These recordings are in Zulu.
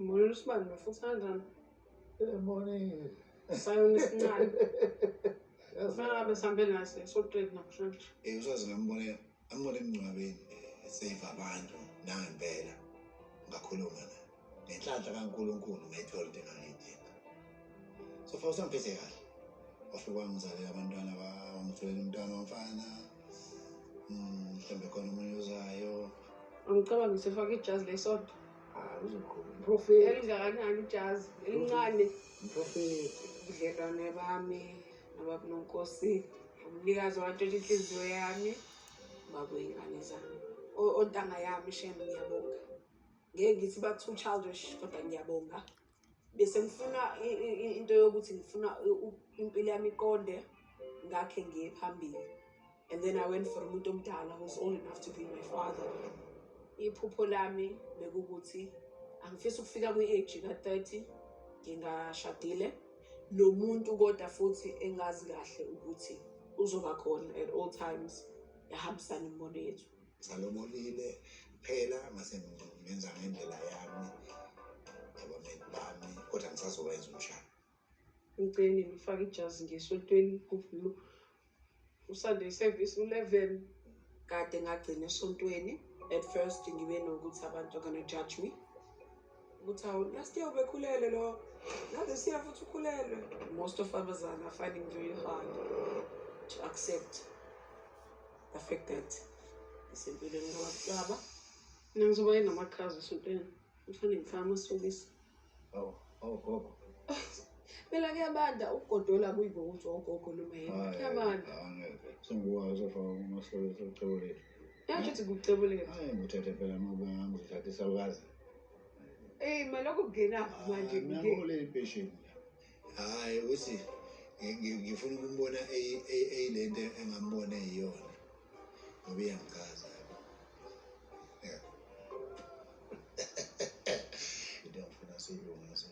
Ngibonela usibani futhi kanjani? Morning. Sayona esincane. Kufanele ngabe sihambe naso esontweni namhlanje. Usazi ngambone ambone emngcwabeni save abantu nangempela ngakhuluma naye. Ngenhlanhla kaNkulunkulu ngayithola into engangiyidinga. So far usangiphethe kahle. Wafike wangizalela abantwana wangitholela umntwana womfana. Mhlawumbe khona omunye ozayo. Angicabangi sefake ijazi lesonto. Ah, uzokhuluma. Mprofeti. Elingakanani ijazi? Elincane. Mprofeti. Ubudlelwane bami nobaba Nonkosi, umnikazi owantshontsha inhliziyo yami, ubaba wey'ngane zami. Ontanga yami shem ngiyabonga. Ngeke ngithi ba too childish kodwa ngiyabonga. Bese ngifuna into yokuthi ngifuna impilo yami iqonde ngakhe ngiye phambili. And then I went for umuntu omdala who's old enough to be my father. Iphupho lami bekukuthi angifisi ukufika kwi-age ka-30 ngingashadile nomuntu kodwa futhi engazi kahle ukuthi uzoba khona at all times yahambisana imibono yethu. Salobolile phela ngase ngenza ngendlela yami yabameli bami kodwa ngisazowenza umshado. Ngigcine ngifake ijazi ngesontweni kuvulwa uSunday service u-11 kade ngagcina esontweni. At first ngibe nokuthi abantu are gonna judge me ukuthi hawu last year ubekhulelwe lo, now this year futhi ukhulelwe. Most of abazali are finding very hard to accept the fact that isempilweni kababa. Mina ngizoba yinamakhaza esontweni, kufanele ngifake amasokisi. Awu, awu gogo. Phela kuyabanda ukugodola kuyi ngokuthi ogogo noma yini. Kuyabanda. Angeke. Sengikwazi uzofaka amasokisi ucebo lethu. Yasho ukuthi kucebo lethu. Hayi nguthethe phela ngoba ngizothatha isalukazi. Eh, maloko kungenaphi manje? Mina ngole impesheni. Hayi uthi ngifuna ukumbona eyilento engambona eyiyona. Ngoba iyangichaza yabo. Yeah. Into engifuna siyilungise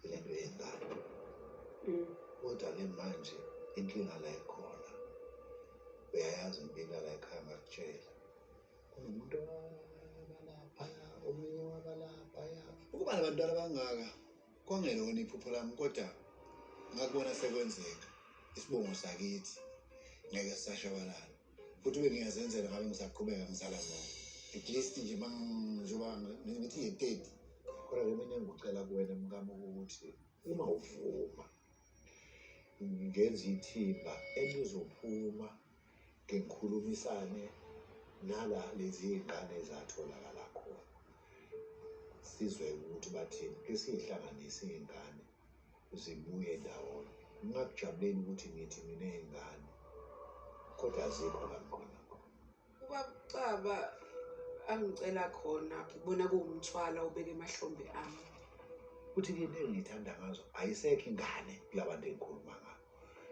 ile nto yengane. Kodwa-ke manje inkinga la ikhona. Uyayazi impilo la ekhaya ngakutshela. Kunomuntu owabalaphaya, omunye wabalaphaya. Ukuba nabantwana abangaka kwangelona iphupho lami kodwa ngakubona sekwenzeka. Isibongo sakithi ngeke sisashabalala. Futhi ube ngiyazenzela ngabe ngisaqhubeka ngisala ngo. At least nje njengoba ngithi nge-30. Kodwa-ke mina engikucela kuwena mkami ukuthi uma uvuma ngenze ithimba elizophuma ngikhulumisane nala lezi iy'ngane ezatholakala khona. Sizwe ukuthi bathini, ke siy'hlanganise iy'ngane zibuye ndawonye. Ngingakujabuleli ukuthi ngithi nginey'ngane kodwa azikho la ngikhona khona. Ubaba angicela khona ngibona kuwumthwalo ubeke emahlombe ami. Futhi-ke into engiyithanda ngazo ayisekho ingane kula bantu engikhuluma ngabo.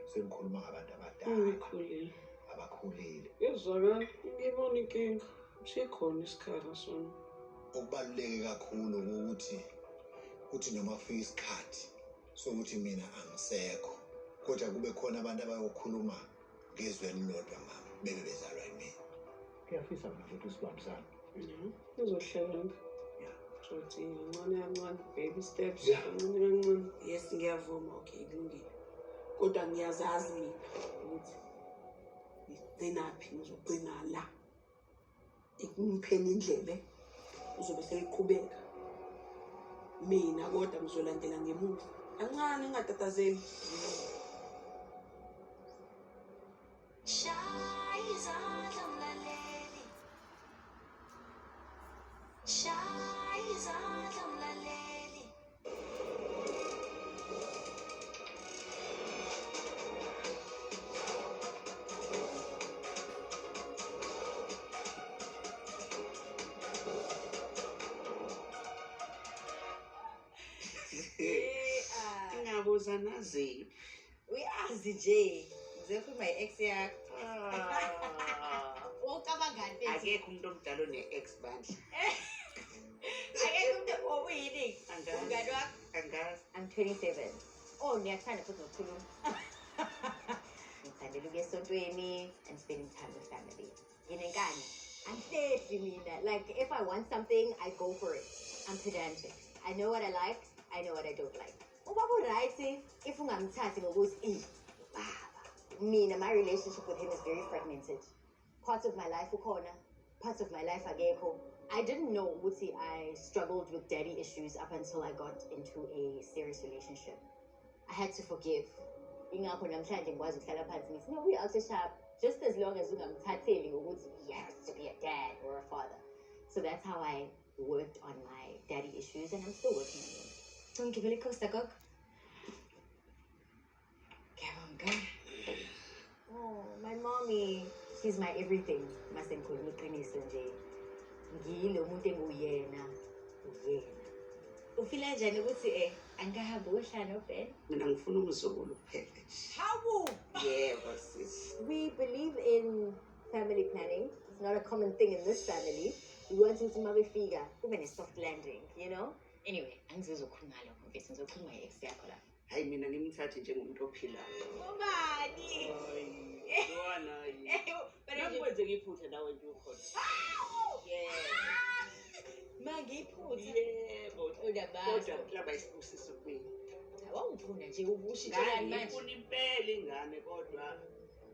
Sengikhuluma ngabantu abadala. Abakhulile. Abakhulile. Ngizwakala ngibona inkinga. Sikhona isikhala sona. Okubaluleke kakhulu ukuthi kuthi noma kufika isikhathi sokuthi mina angisekho kodwa kube khona abantu abayokhuluma ngezwi elilodwa ngami bebe bezalwa yimina. Ngiyafisa mina futhi usibambisane. Ngizohlelanga. Yeah. Sothi kancane kancane, baby steps, Yeah. kancane kancane. Yes, ngiyavuma, okay, kulungile. Kodwa ngiyazazi mina ukuthi ngigcinaphi, ngizogcina la. Ekumpheni indlebe uzobe seyiqhubeka. Mina kodwa ngizolandela ngemuva. Kancane ngingatatazeli. Shaya izandla mlaleli. Shaya izandla mlaleli. Ingabuza naziphi? Uyazi nje, ngizekho my ex yakho. Ucabangani mfethu? Akekho umuntu omdala one-ex bandla. Akekho umuntu obuyini? Angazi. Umngani wakho? Angazi. I'm 27. Oh, ngiyathanda futhi nokukhuluma. Ngithandela ukuya esontweni and spending time with family. Nginenkani. Angihlehli mina. Like if I want something, I go for it. I'm pedantic. I know what I like, I know what I don't like. Ubaba u-right if ungamthathi ngokuthi "Eh, baba." Mina, my relationship with him is very fragmented. Parts of my life ukhona, parts of my life akekho. I didn't know ukuthi I struggled with daddy issues up until I got into a serious relationship. I had to forgive. Ingakho namhlanje ngikwazi ukuhlala phansi ngithi no, we out sharp, just as long as ungamthatheli ngokuthi he has to be a dad or a father. So that's how I worked on my daddy issues, and I'm still working on them. Ngigibele i-coaster, gogo. Ngiyabonga. Oh, my mommy, she's my everything. Mase ngikhuluma iqiniso nje, ngiyilo muntu enguwuyena, uyena. Ufila njani ukuthi angikahambi uyohlala noBen? Mina ngifuna umzukulu kuphela nje. Hawu! Yebo, sisi. We believe in family planning. It's not a common thing in this family. We want ukuthi uma befika kube ne-soft landing. Anyway, angizozokhuluma ngalokho, mfethu, ngizokhuluma nge-ex yakho la. Hayi, mina ngimthathe njengomuntu ophilayo. Ubani? Lwana. Nakwenzeka iphutha nawe nje ukhona. Yebo. Mangiphutha? Yebo. Unabazi. Kodwa kulaba isibusiso kumina. Wawungifuna nje ubushitshelani manje? Ngifuna impela ingane, kodwa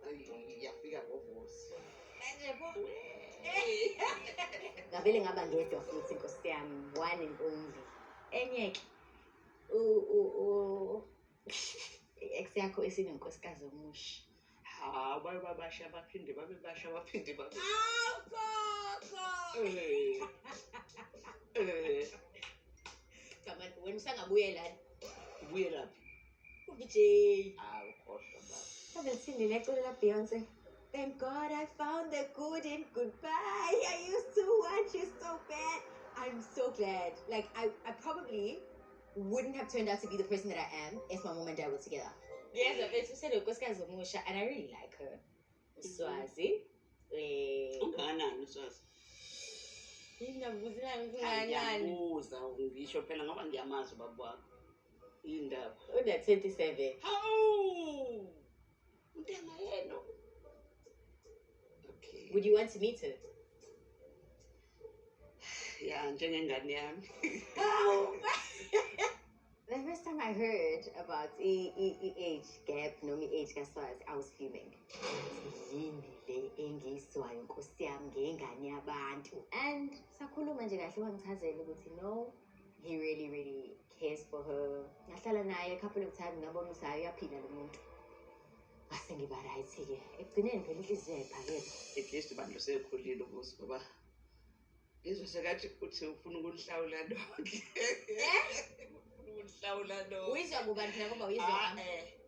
ayi, yafika ngovusi. Manje bo. Ngavele ngaba ngedwa futhi, nkosi yami, one and only. Enye-ke, i-ex yakho esinenkosikazi omusha. Hawu, baye babasha, baphinde babe basha, baphinde babe. Hawu, gogo! Jamani, wena usangabuyelani? Ubuyelaphi? Ku-VJ. Hawu, khohlwa baba. Ave lithini leculo la Beyonce? Thank God I found the good in goodbye. I used to want you so bad. I'm so glad. Like, I probably wouldn't have turned out to be the person that I am if my mom and dad were together. Yes, mfethu, usenenkosikazi omusha and I really like her. Uswazi. Ungakanani uswazi? Yini, ungakanani? Ngiyabuza, ngisho phela ngoba ngiyamazi ubaba wakho. Indaba. Una 27. Hawu! Untanga yena. Okay. Would you want to meet her? Ya, njengengane yami. The first time I heard about i-age gap noma i-age kaSwazi, I was fuming. Yini le engiyizwayo, nkosi yami, ngengane yabantu? And sakhuluma nje kahle, wangichazela ukuthi no, he really really cares for her. Ngahlala naye a couple of times, ngabona ukuthi hayi, uyaphila lo muntu. Ngase ngiba right-ke. Ekugcineni phela inhliziyo yayiphakela. At least bandla sekhulile umuzi, ngoba ngizwe sekathi uthi ufuna ukulihlawula lonke. Ufuna ukulihlawula lonke. Uyizwa ngubani phela, ngoba uyizwa Ah, ngami?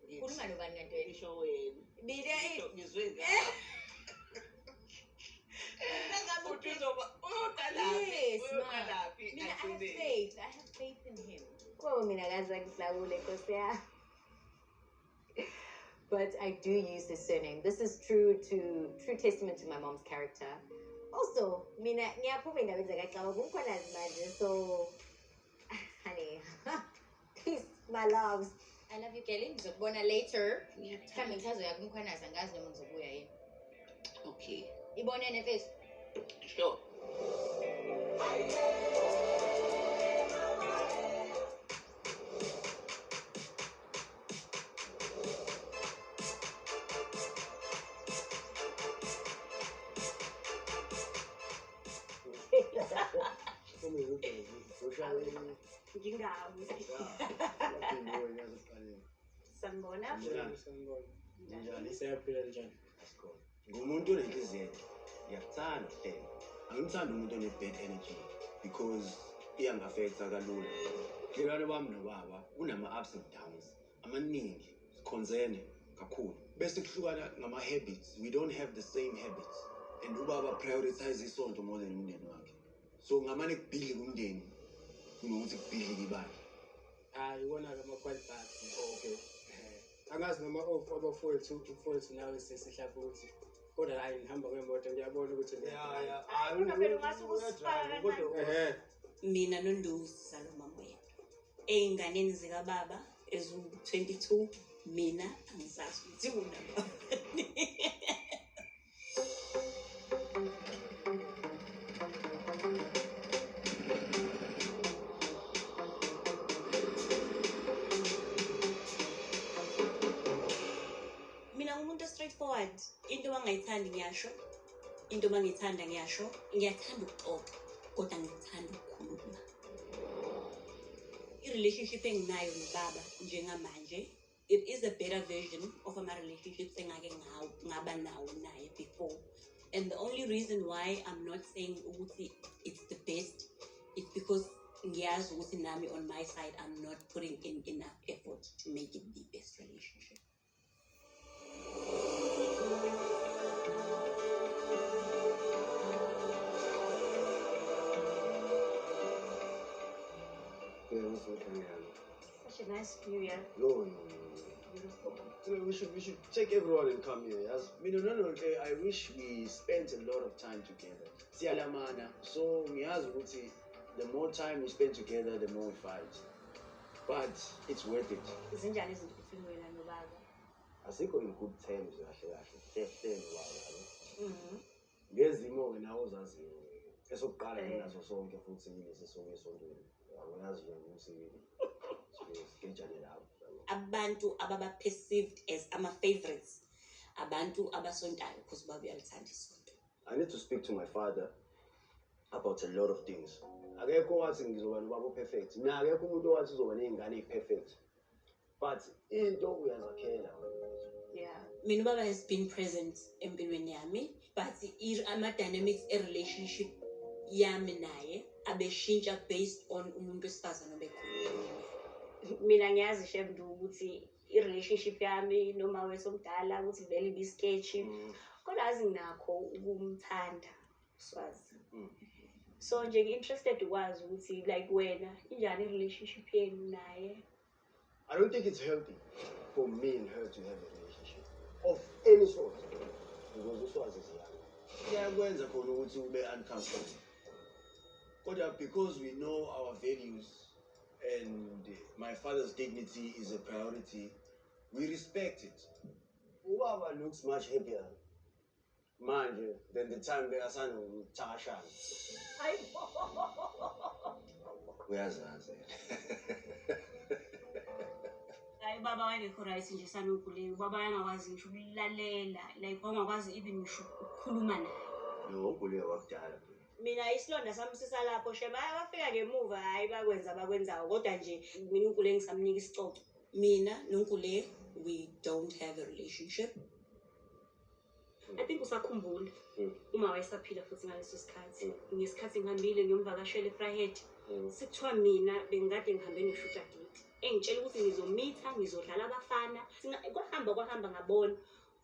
ngithi. Khuluma nobani kanti wena? Ngisho wena. Mina? Ngizwe ngawe. Uthi uzoba uyoqalaphi? Yes, ma. Uyoqalaphi? Mina, I have Agcineni? faith. I have faith in him. Oh, mina kaze ngihlawule, nkosi yami. But I do use this surname. This is true testament to my mom's character. Also, mina ngiyaphuma endabeni zakaXaba kuMkhwanazi manje, so honey, peace, my loves. I love you, Kelly. Ngizokubona later. Mhlawumbe ngisazoya kuMkhwanazi, angazi noma ngizobuya yini. Okay. Ibonene, mfethu. Sure. Ngingawi. Sanibona. Sanibona. Njani? Siyaphila, njani? Asikhona. Ngumuntu onenhliziyo enhle. Ngiyakuthanda ukuhleka. Angimthandi umuntu one-bad energy because iyangi-affecta kalula. Ubudlelwane bami nobaba bunama-ups and downs amaningi. Sikhonzene kakhulu. Bese kuhlukana ngama-habits. We don't have the same habits. And ubaba prioritize isonto more than umndeni wakhe. So ngamane kubhidlike umndeni kunokuthi kubhidlike ibandla. Hayi, iwona-ke ama-qualifiers. Okay. Angazi noma abafowethu, umfowethu nawe sesihlapha ukuthi, kodwa hayi, ngihamba ngemoto, ngiyabona ukuthi Ya. Hayi, kodwa phela ungase ukusifaka kancane. Ehhe. Mina noNduzi sizalwa umama oyedwa. Ey'nganeni zikababa eziwu-22, mina angizazi ukuthi unabani. ngingayithandi ngiyasho, into uma ngiyithanda ngiyasho. Ngiyathanda ukuxoxa, kodwa ngithanda ukukhuluma. I-relationship enginayo nobaba njengamanje, it is a better version of ama-relationships engake ngaba nawo naye before. And the only reason why I'm not saying ukuthi it's the best, it's because ngiyazi ukuthi nami on my side I'm not putting in enough effort to make it the best relationship. Such a nice view, yeah. No, no, no, no. Beautiful. We should take everyone and come here. As mina noNonhle, I wish we spent a lot of time together. Siyalamana. So ngiyazi ukuthi the more time we spend together, the more we fight. But it's worth it. Zinjani izinto between wena nobaba? Asikho in good terms kahle kahle. Hle hle nobaba, yabo. Ngezimo-ke nawe ozaziyo. Esokuqala naso sonke futhi yilesi sokuya esontweni. Yabo, yazi nje ukuthi sifike sigejane lapho. Yabo. Abantu ababa-perceived as ama-favorites, abantu abasontayo, because ubaba uyalithanda isonto. I need to speak to my father about a lot of things. Akekho wathi ngizoba nobaba perfect. Mina akekho umuntu owathi uzoba ney'ngane ey'perfect. But into uyazakhela wena. Mina ubaba has been present empilweni yami, but ama-dynamics e-relationship yami naye abeshintsha based on umuntu wesifazane obekhona. Mina ngiyazi shemdu ukuthi i-relationship yami noma wethu omdala ukuthi vele ibi-sketchy, kodwa azi nginakho ukumthanda uswazi. So nje ngi-interested ukwazi ukuthi like wena injani i-relationship yenu naye. I don't think it's healthy for me and her to have a relationship of any sort because uswazi is young. Kuyakwenza khona ukuthi ube uncomfortable. Kodwa because we know our values and my father's dignity is a priority, we respect it. Ubaba looks much happier manje than the time bekasanokuthakashana. Hayi. Uyazazi. Hayi, ubaba wayengekho right nje sanonkule. Ubaba wayengakwazi ngisho ukulalela, like wangakwazi even ngisho ukukhuluma naye. No, uGuleyo wakudala. Mina isilonda sami sisalapho shema. Hayi, bafika ngemuva, hhayi, bakwenza abakwenzayo, kodwa nje mina unkule ngisamnika isicoco. Mina noNkule, we don't have a relationship. I think usakhumbula uma wayesaphila futhi ngaleso sikhathi, ngesikhathi ngihambile ngiyomvakashela eVryheid, sekuthiwa mina bengikade ngihambe no-sugar daddy engitshela ukuthi ngizomitha, ngizodlala abafana. Kwahamba kwahamba, ngabona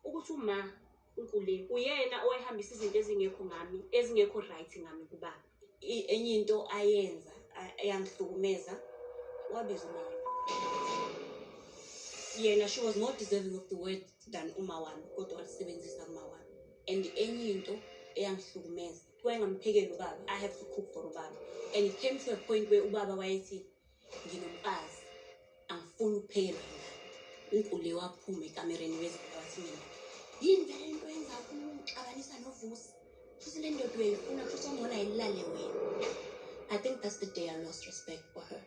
ukuthi uma uNkule uyena owayehambisa izinto ezingekho ngami, ezingekho right ngami kubaba. Enye into ayenza eyangihlukumeza, wabiza uma wami. Yena, she was more deserving of the word than uma wami, kodwa walisebenzisa kuma wami. And enye into eyangihlukumeza, wayengamphekeli ubaba. I have to cook for ubaba, and it came to a point where ubaba wayethi nginomfazi, angifuni ukuphekelwa ingane. UNkule waphuma ekamereni, wezila, wathi mina yini vele into yenza ukuxabanisa noVusi futhi le ndoda uyayifuna futhi ongcono ayilale wena. I think that's the day I lost respect for her.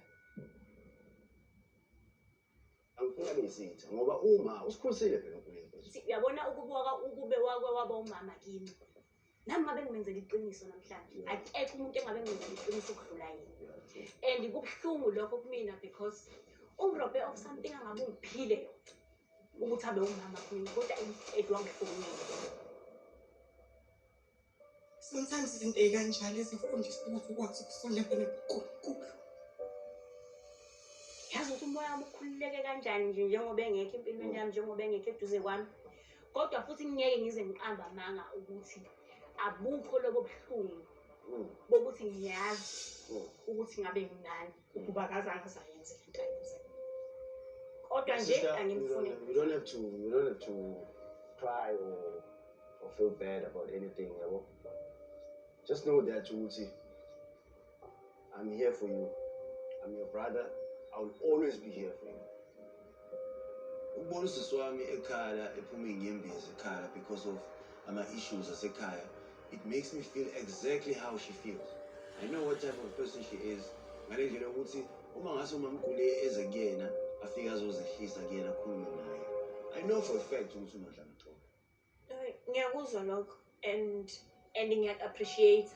Angifuni abe yisitha ngoba uma usikhulisile phela uNkulunkulu. Uyabona ukubuka ukube wake waba umama kimi, nami ngabe ngimenzela iqiniso namhlanje. Akekho umuntu engabe ngimenzela iqiniso ukudlula yena, and kubuhlungu lokho kumina because ungirobhe of something angabe ungiphile yona ukuthi abe umama kumina, kodwa instead wangihlukumeza. Sometimes izinto ey'kanjalo ezifundisa ukuthi ukwazi ukusondela kuNkulunkulu. Yazi ukuthi umoya wami ukhululeke kanjani nje njengoba engekho empilweni yami, njengoba engekho eduze kwami, kodwa futhi ngeke ngize ngiqambe amanga ukuthi abukho lobo buhlungu bokuthi ngiyazi ukuthi ngabe nginani ukuba akazange azayenze lento ayenze, kodwa nje Sister, you angimfuni. don't have to cry or feel bad about anything, yabo. Just know that ukuthi I'm here for you. I'm your brother. I will always be here for you. Ukubona usisi wami ekhala, ephuma iy'nyembezi ekhala because of ama-issues asekhaya, it makes me feel exactly how she feels. I know what type of person she is. Ngale ndlela yokuthi uma ngase umamkhulu eze kuyena, afike azozehlisa kuyena, akhulume naye. I know for a fact ukuthi uNonhle angaxola. Ngiyakuzwa lokho and ngiyak-appreciate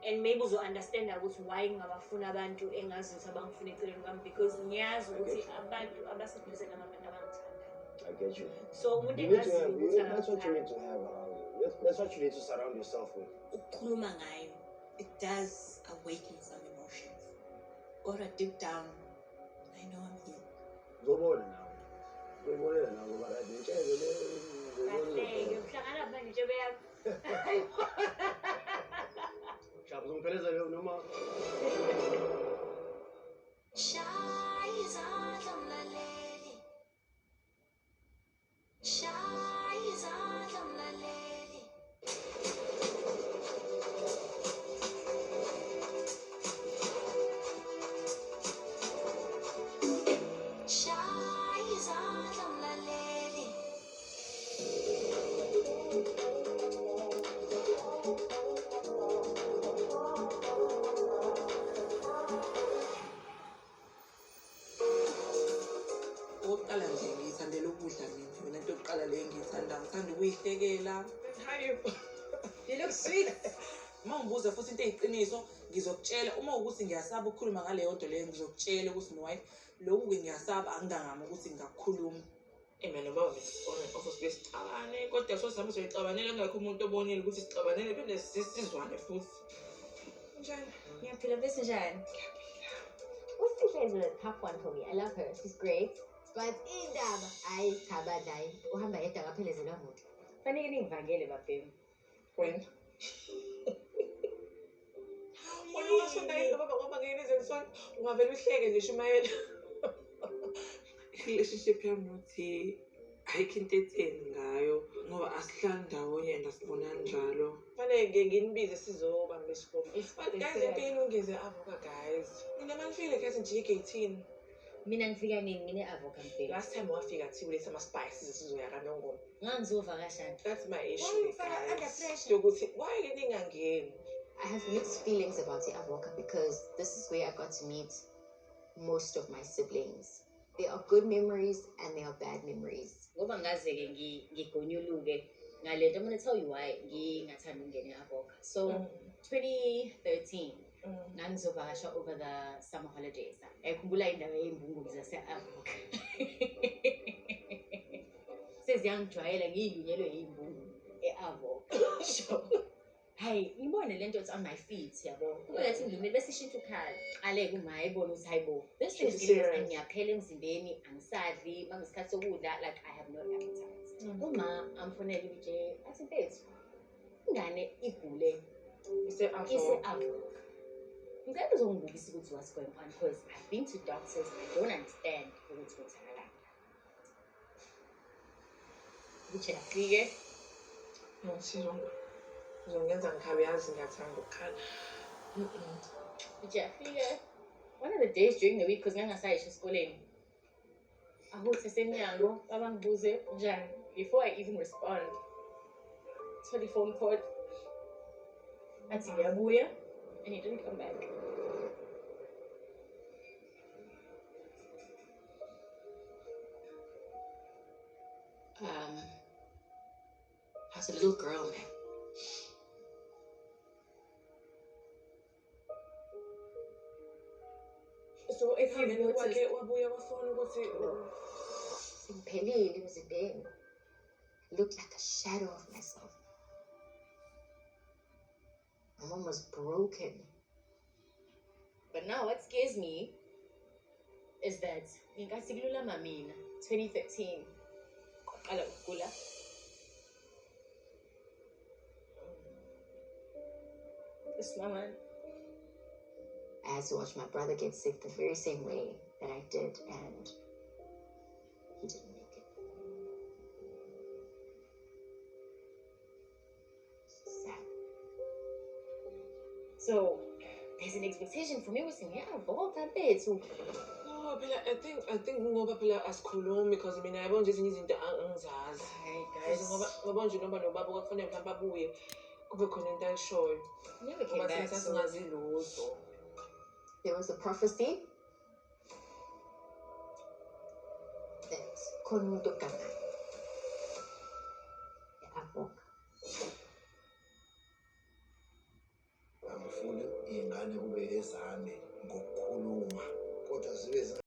and maybe uzo-understanda ukuthi why ngingabafuni abantu engazi ukuthi abangifuna eceleni kwami, because ngiyazi ukuthi abantu abaseduze nami abantu abangithandayo. I get you. So umuntu You need to engaziyo have, ukuthi that's what you need to have around you. That's what you need to surround yourself with. Ukukhuluma ngayo, it does awaken some emotions, kodwa deep down I know I'm healed. Uzobona nawe. Uzoyibonela nawe ngoba right nentshebe le Kahle, uzoyibona. ngiyokuhlangana manje intshebe yakho. Shaba uzongiphelezela noma Shaya izandla mlaleli. Shaya izandla mlaleli. Shaya izandla mlaleli. Okokuqala nje ngiyithandela ukudla mina. Yona into yokuqala le engiyithandayo. Ngithanda ukuyihlekela. Hayi. You look sweet. Uma ngibuza futhi into eyiqiniso ngizokutshela. Uma ukuthi ngiyasaba ukukhuluma ngaleyo nto leyo ngizokutshela ukuthi no wife, lokhu-ke ngiyasaba, angingangami ukuthi ngingakukhuluma. Mina nobaba on and off sibuye sixabane, kodwa sosihambe soyixabanele kungekho umuntu obonile ukuthi sixabanele, phinde sizwane futhi. Njani? Ngiyaphila, bese njani? Usihle is a tough one for me. I love her. She's great. But indaba, hayi cha bandla, hayi. Uhamba yedwa akaphelezelwa muntu. Fanele ningivangele babhemu. Wena. Wena ungasonta yini nobaba ngoba ngeke nize nisonte, ungavele uhleke nje shumayela. I-relationship yami nothi ayikho into etheni ngayo ngoba asihlali ndawonye and asibonani njalo. Fanele ngike nginibize sizobamba isikole. But guys, empeleni ungeze Avoca guys. Nina manifike guys nje egeyithini. Mina ngifika nini? Mina e-Avoca ngifika. Last time wafika thiwe uletha ama-spices sizoya kaNongoma. Ngangizovakashana. That's my issue Why ungifaka under guys. pressure? Yokuthi why ke ningangeni? I have mixed feelings about the Avoca because this is where I got to meet most of my siblings. There are good memories and there are bad memories. Ngoba ngaze-ke ngigonyuluke ngale nto. I'm gonna tell you why ngingathandi ukungena e-Avoca. So 2013 ngangizovakasha over the summer holidays. Ngiyakhumbula indawo yey'mbungulu zase-Avoca. Seziyangijwayela, ngiyilunyelwe yiy'mbungulu e-Avoca. Sure. Hayi, ngibone lento, it's on my feet, yabo. Kube ngathi ngilumele bese ishintsha ukhala. Qale-ke uma ayibona ukuthi hayibo, this thing is She's getting worse, serious. and ngiyaphela emzimbeni, angisadli, mangesikhathi sokudla, like I have no appetite. Uma amfonele nje, athi mfethu, ingane igule Ise-Avoca. ise-Avoca. Ngicela uzongibukisa ukuthi what's going on, because I've been to doctors, I don't understand ukuthi kwenzakalani. Ukuthi afike. Nothi uzongenza ngikhale, yazi ngiyathanda ukukhala. Ukuthi afike one of the days during the week, because ngangasayisho esikoleni. Ahuthe semnyango, baba ngibuze njani. Before I even respond, thole i-phone call. Athi ngiyabuya, and he didn't come back. I was a little girl, man. So If you've ekuhambeni kwakhe noticed- wabuya wafona ukuthi Sengiphelile emzimbeni. I looked like a shadow of myself. My mom was broken. But now what scares me is that ngenkathi kululama mina 2013 kwaqala ukugula usimamane. I had to watch my brother get sick the very same way that I did, and he didn't make it. Sad. So there's an expectation for me ukuthi ngiyavolta bethu. No, phela I think ngoba phela asikhulumi, because mina yabo nje ezinye izinto angizazi. Hayi guys. Ngoba nje noma nobaba kwakufanele mhlawumbe abuye kube khona into ayishoyo. Never came Ngoba thina back. So sasingazi lutho. There was a prophecy that khona umuntu ogangayo e-Avoca. Angifuni iy'ngane kube ezami ngokukhuluma, kodwa zibe.